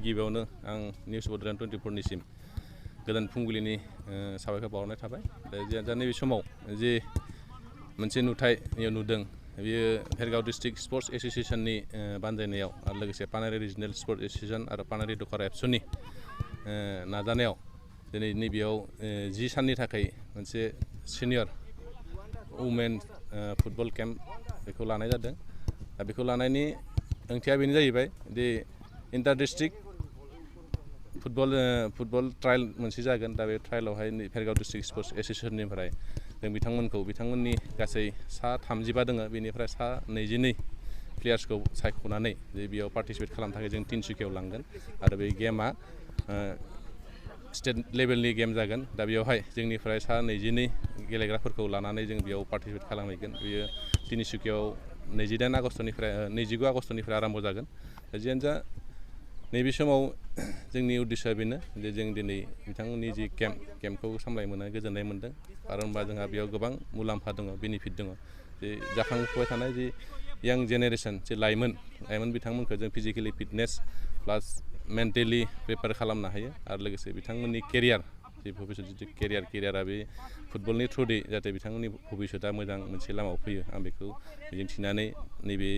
गिबियावनो आं निउस बड'लेण्ड 24निसिम गोदान फुंबिलिनि साबायखर बावहरनाय थाबाय। दा नैबे समाव जे मोनसे नुथाय नुदों बेयो भेरगाव डिस्ट्रिक्ट स्पर्ट्स एस'सिएशननि बानजायनायाव आरो लोगोसे पानेरि रिजनेल स्पर्ट्स एस'सिएशन आरो पानेरि दखरा एबसुनि नाजानायाव दिनै नैबेयाव 10 साननि थाखाय मोनसे सिनियर वुमेन फुटबल केम्प बेखौ लानाय जादों। दा बेखौ लानायनि ओंथिया बेनो जाहैबाय दि इन्टार डिस्ट्रिक्ट फुटबल ट्रायल मोनसे जागोन। दा बे ट्रायलावहाय भेरगाव डिस्ट्रिक्ट स्पर्ट्स एस'सिएशननिफ्राय जों बिथांमोननि गासै सा 35 दङ, बेनिफ्राय सा 22 प्लेयार्सखौ सायख'नानै जे बेयाव पार्टिसिपेट खालामनो थाखाय जों तिनसुकियाव लांगोन आरो बे गेमा स्टेट लेभेलनि गेम जागोन। दा बेयावहाय जोंनिफ्राय सा 22 गेलेग्राफोरखौ लानानै जों बेयाव पार्टिसिपेट खालामहैगोन। बेयो तिनसुकियाव 29 आगस्तनिफ्राय आराम्भ जागोन। जियानो जा नैबे समाव जोंनि उद्देश्यआ बेनो जे जों दिनै बिथांमोननि जि केम्पखौ सामलाय मोननानै गोजोननाय मोनदों। खारन होनबा जोंहा बेयाव गोबां मुलाम्फा दङ, बेनिफिट दङ। जे जाखांफुबाय थानाय जि यां जेनेरेसन जे लाइमोन बिथांमोनखौ जों फिजिकेलि फिटनेस प्लास मेन्टेलि प्रिपेयार खालामनो हायो आरो लोगोसे बिथांमोननि केरियार जे भबिसत जिथु केरियारा बे फुटबलनि थ्रुयै जाहाथे बिथांमोननि भबिसतआ मोजां मोनसे लामायाव फैयो, आं बेखौ मिजिंथिनानै नैबे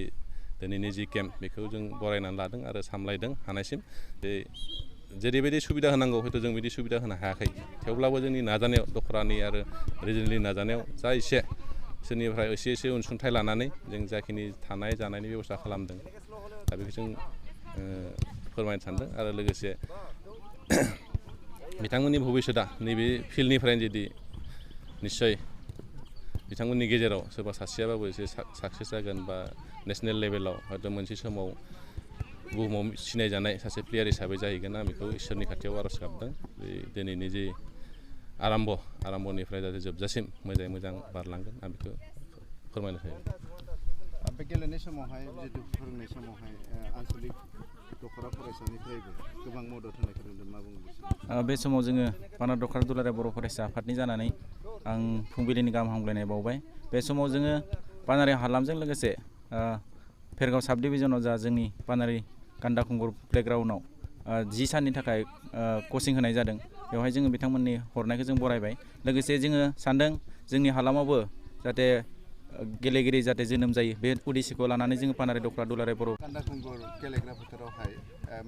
दिनैनि जि केम्प बेखौ जों बरायनानै लादों आरो सामलायदों हानायसिम। जेरैबायदि सुबिदा होनांगौ हयथ' जों बिदि सुबिदा होनो हायाखै, थेवब्लाबो जोंनि नाजानायाव दखरानि आरो रिजनेलनि नाजानायाव जा एसे सोरनिफ्राय एसे अनसुंथाइ लानानै जों जाखिनि थानाय जानायनि बेब'स्था खालामदों दा बेखौ जों फोरमायनो सानदों। आरो लोगोसे बिथांमोननि भबिसतआ नैबे फिल्डनिफ्रायनो जुदि निस्सय बिथांमोननि गेजेराव सोरबा सासेयाबाबो एसे साक्सेस जागोन बा नेसनेल लेभेलाव हयथ' मोनसे समाव बुहुमाव सिनायजानाय सासे प्लेयार हिसाबै जाहैगोन। आं बेखौ इसोरनि खाथियाव आर'ज गाबदों। दिनैनि जि आराम्भनिफ्राय जाहाथे जोबजासिम मोजाङै मोजां बारलांगोन, आं बेखौ फोरमायनो हायो। बे गेलेनाय समावहाय जितु फोरोंनाय समावहाय आन्सलिक दखरा फरायसानिफ्रायबो गोबां मदद होनायखौ नुदों, मा बुङो? बे समाव जोङो पानेरि दखरा दुलाराय बर' फरायसा आफादनि जानानै आं फुंबिलिनि गाहाम हामलायनाय बावबाय। बे समाव जोङो पानेरि हालामजों लोगोसे भेरगाव साब डिभिजनाव जा जोंनि पानेरि गान्दा खुंगुर प्लेग्राउन्डआव 10 साननि थाखाय कचिं होनाय जादों। बेवहाय जोङो बिथांमोननि हरनायखौ जों बरायबाय। लोगोसे जोङो सानदों जोंनि हालामावबो जाहाथे गेलेगिरि जाहाथे जोनोम जायो, बे उद्देश्यखौ लानानै जोङो पानेरि दखरा दुलाराय बर' गान्दा खुंगुर गेलेग्रा फोथारावहाय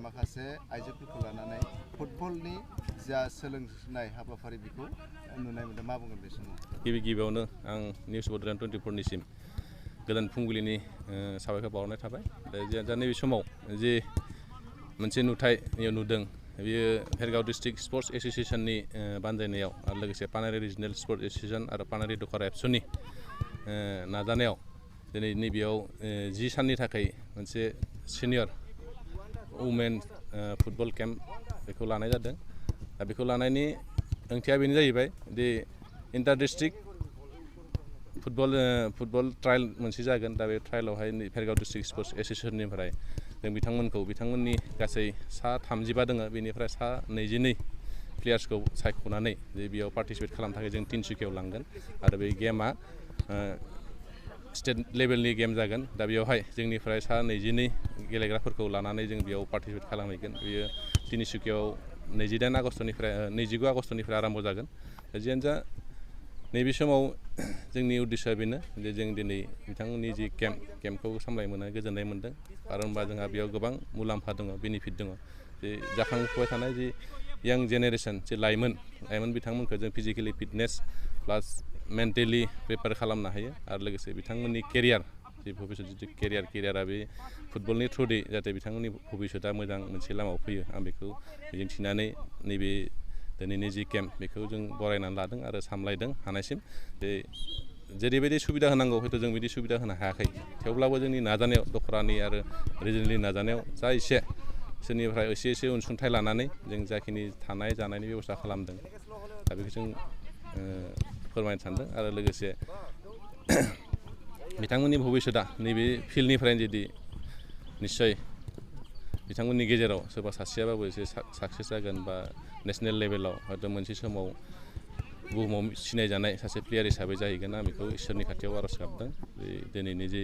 माखासे आइजोफोरखौ लानानै फुटबलनि जा सोलोंनाय हाबाफारि बेखौ नुनाय मोनदों, मा बुंगोन बे समाव? गिबियावनो आं निउस बड'लेण्ड 24निसिम गोदान फुंबिलिनि साबायखर बावहरनाय थाबाय। दा नैबे समाव जे मोनसे नुथाय नुदों बेयो भेरगाव डिस्ट्रिक्ट स्पर्ट्स एस'सिएशननि बानजायनायाव आरो लोगोसे पानेरि रिजनेल स्पर्ट्स एस'सिएशन आरो पानेरि दखरा एबसुनि नाजानायाव दिनै नैबेयाव 10 साननि थाखाय मोनसे सिनियर वुमेन फुटबल केम्प बेखौ लानाय जादों। दा बेखौ लानायनि ओंथिया बेनो जाहैबाय दि इन्टार डिस्ट्रिक्ट फुटबल ट्रायल मोनसे जागोन। दा बे ट्रायलावहाय भेरगाव डिस्ट्रिक्ट स्पर्ट्स एस'सिएशननिफ्राय जों बिथांमोननि गासै सा 35 दङ, बेनिफ्राय सा 22 प्लेयार्सखौ सायख'नानै जे बेयाव पार्टिसिपेट खालामनो थाखाय जों तिनसुकियाव लांगोन आरो बे गेमा स्टेट लेभेलनि गेम जागोन। दा बेयावहाय जोंनिफ्राय सा 22 गेलेग्राफोरखौ लानानै जों बेयाव पार्टिसिपेट खालामहैगोन। बेयो तिनसुकियाव 29 आगस्तनिफ्राय आराम्भ जागोन। जियानो जा नैबे समाव जोंनि उद्देश्यआ बेनो जे जों दिनै बिथांमोननि जि केम्पखौ सामलाय मोननानै गोजोननाय मोनदों। खारन होनबा जोंहा बेयाव गोबां मुलाम्फा दङ, बेनिफिट दङ। जे जाखांफुबाय थानाय जि यां जेनेरेसन जे लाइमोन बिथांमोनखौ जों फिजिकेलि फिटनेस प्लास मेन्टेलि प्रिपेयार खालामनो हायो आरो लोगोसे बिथांमोननि केरियार जे भबिसत जिथु केरियारा बे फुटबलनि थ्रुयै जाहाथे बिथांमोननि भबिसतआ मोजां मोनसे लामायाव फैयो, आं बेखौ मिजिंथिनानै नैबे दिनैनि जि केम्प बेखौ जों बरायनानै लादों आरो सामलायदों हानायसिम। जेरैबायदि सुबिदा होनांगौ हयथ' जों बिदि सुबिदा होनो हायाखै, थेवब्लाबो जोंनि नाजानायाव दखरानि आरो रिजनेलनि नाजानायाव जा एसे सोरनिफ्राय एसे अनसुंथाइ लानानै जों जाखिनि थानाय जानायनि बेब'स्था खालामदों दा बेखौ जों फोरमायनो सानदों। आरो लोगोसे बिथांमोननि भबिसतआ नैबे फिल्डनिफ्रायनो जुदि निस्सय बिथांमोननि गेजेराव सोरबा सासेयाबाबो एसे साक्सेस जागोन बा नेसनेल लेभेलाव हयथ' मोनसे समाव बुहुमाव सिनायजानाय सासे प्लेयार हिसाबै जाहैगोन। आं बेखौ इसोरनि खाथियाव आर'ज गाबदों। दिनैनि जि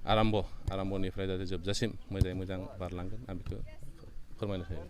आराम्भनिफ्राय जाहाथे जोबजासिम मोजाङै मोजां बारलांगोन, आं बेखौ फोरमायनो हायो।